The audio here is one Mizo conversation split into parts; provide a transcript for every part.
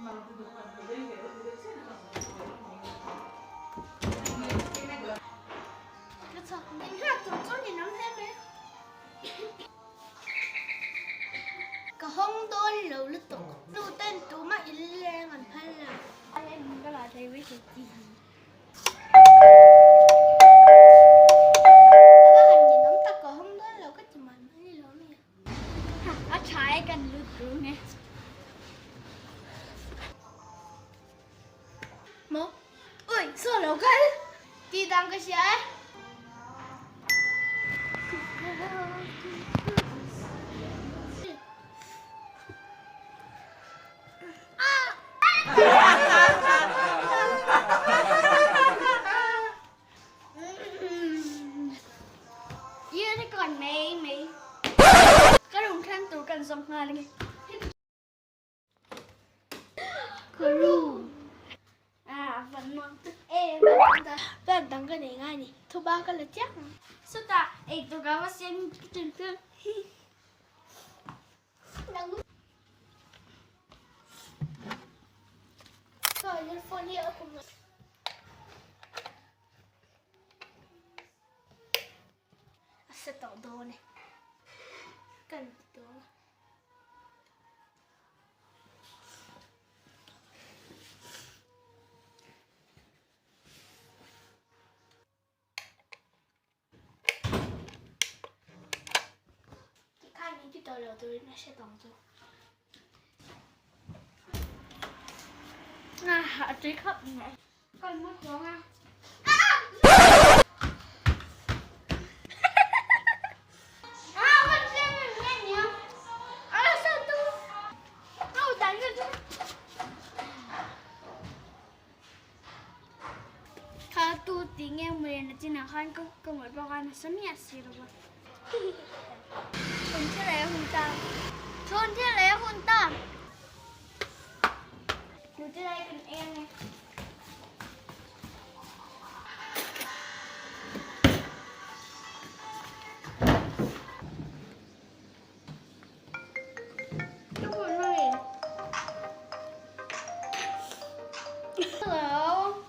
Ka hawng dawn lo lutuk. Nu ten tumah in leng an phal lo. Ka va han ninawm tak ka hawng dawn lo ka ti mai mai ni lo mi. A tha e kan lut rung e. Maw? Ui, saw lo kal. Tih dan ka hria e. Unicorn mai mai. Ka room thlan tur kan zawng nghal ange. Ka room. Ah, van nuam tak em. Plan dang ka nei ngai ni. Thuba ka la chiang ang. Sutah eitur ka va siam ṭin ṭin. A sa tawh dawn e. Kan ti dawn. Tikhan min ti tawh lo turin a hre tawng chu. A tui khawp mai. Kan mu chuang a. Kha tu ti nge mawle na chinah khan ka ka ngawih bawk a nasa miah si lo va. Chhun thil ei a hun ta. Chhun thil ei a hun ta. Hnute lai kan ei ange. Hello.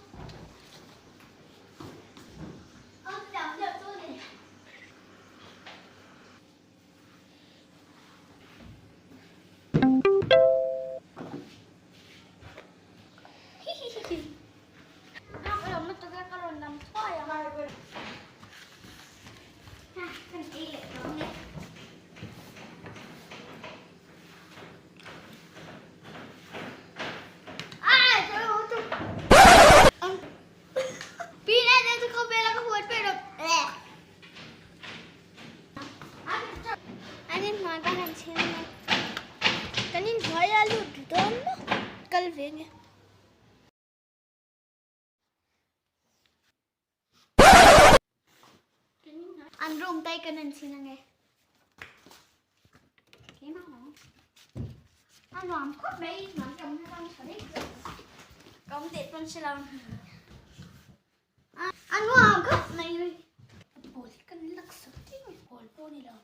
An inhnuai ka han chhing a, kan inhnuai a lut dawn maw kal ve nge. An room te kan han chhing ange. A nuam khawp mai nuam ka awm na tha daih zawk. Ka awm teh pawn hre lo. A nuam khawp mai. Ball hi kan laksak tih mai ball pawh a ni lo.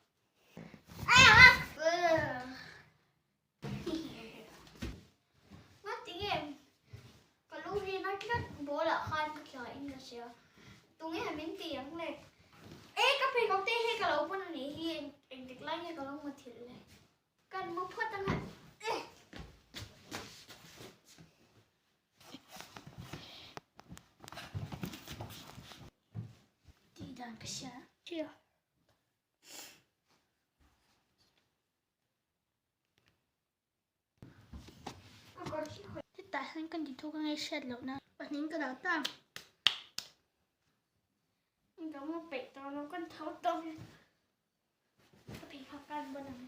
Ngati nge ka lu hi na tlat ball ah khan ka tla in ka hria tunge min ti ang le e ka pheikhawk te hi ka lo pawn a nih hi engtik lai nge ka lo muthilh le kan mu phawt ang a. Tih dan ka hria. Hetah hian kan ti thuk ange hriat loh na pahnih ka dah ta. Ka mu peih tawh lo kan tho tawh. Ka pheikhawk kan bun ang.